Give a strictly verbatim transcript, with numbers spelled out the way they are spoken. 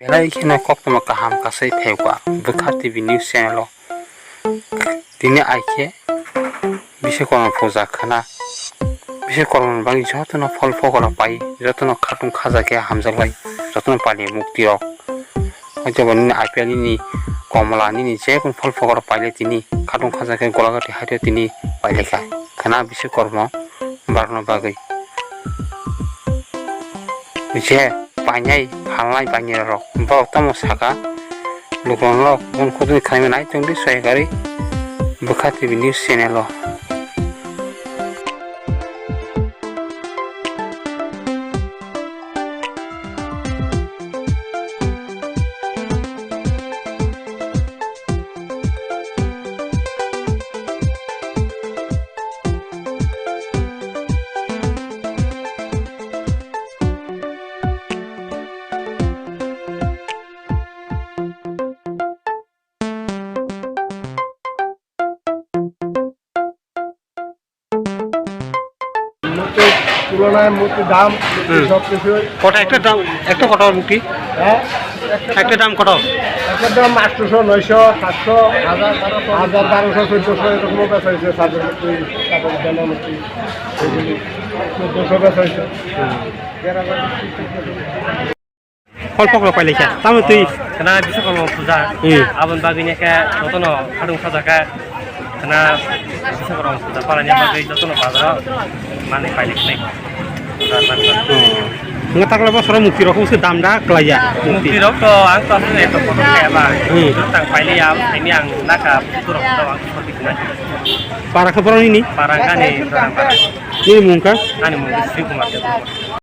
Belai kheno koktwma kaham kasai phaikha Bwkha T V news channel o. Tini aikhe Biswakorma puja khna. Biswakorma ni bagwi jotono phol phokora pai, jotono khatung khaja khe hamjaklai, jotono pali mukti rok. Hoito bo nini apple nini komla nini je kun phol phokora paile tini khatung khaja khe golagati haito tini pailekha. Khna Biswakorma barno bagwi. Je painai halnai painai rok borok tamo saka lukurok bon khudui khaimani tongdi soyakari Bwkha T V news channel o. মূর্তির তুলনায় মূর্তির দাম, মূর্তির হুম। সব কিছুই কত একটা দাম, একটা কত মূর্তি? হ্যাঁ? একটা একটা দাম কত? একটা দাম আটশোশো, নয়শো, সাতশো, হাজার, বারোশো। হাজার, বারোশো, চোদ্দশো এরকমও বেচা হয়েছে, সাতের মূর্তি, তারপরে বেলা মূর্তি, এইগুলি চোদ্দশো বেচা হয়েছে। হুম। দেড় হাজার। Phol phokro pailai kha. Tamo twi. Khna Biswakorma puja. Hmm. Aboni bagwi ne khe jotono khatung khaja kha. Khna Biswakorma puja palani bagwi jotono bazaro manwi pailai khlai. Hmm. Nga takla bosoro mukti rok se dam da klaiya. Mukti rok to ang to asle to kotor kaya ba. Hmm. Tang pailai ya, ini ang naka photo rok to ang sorti kunai. Para khe borok nini? Para kani, para. Nini mung kha? Ani mung Sri Kumar Debbarma.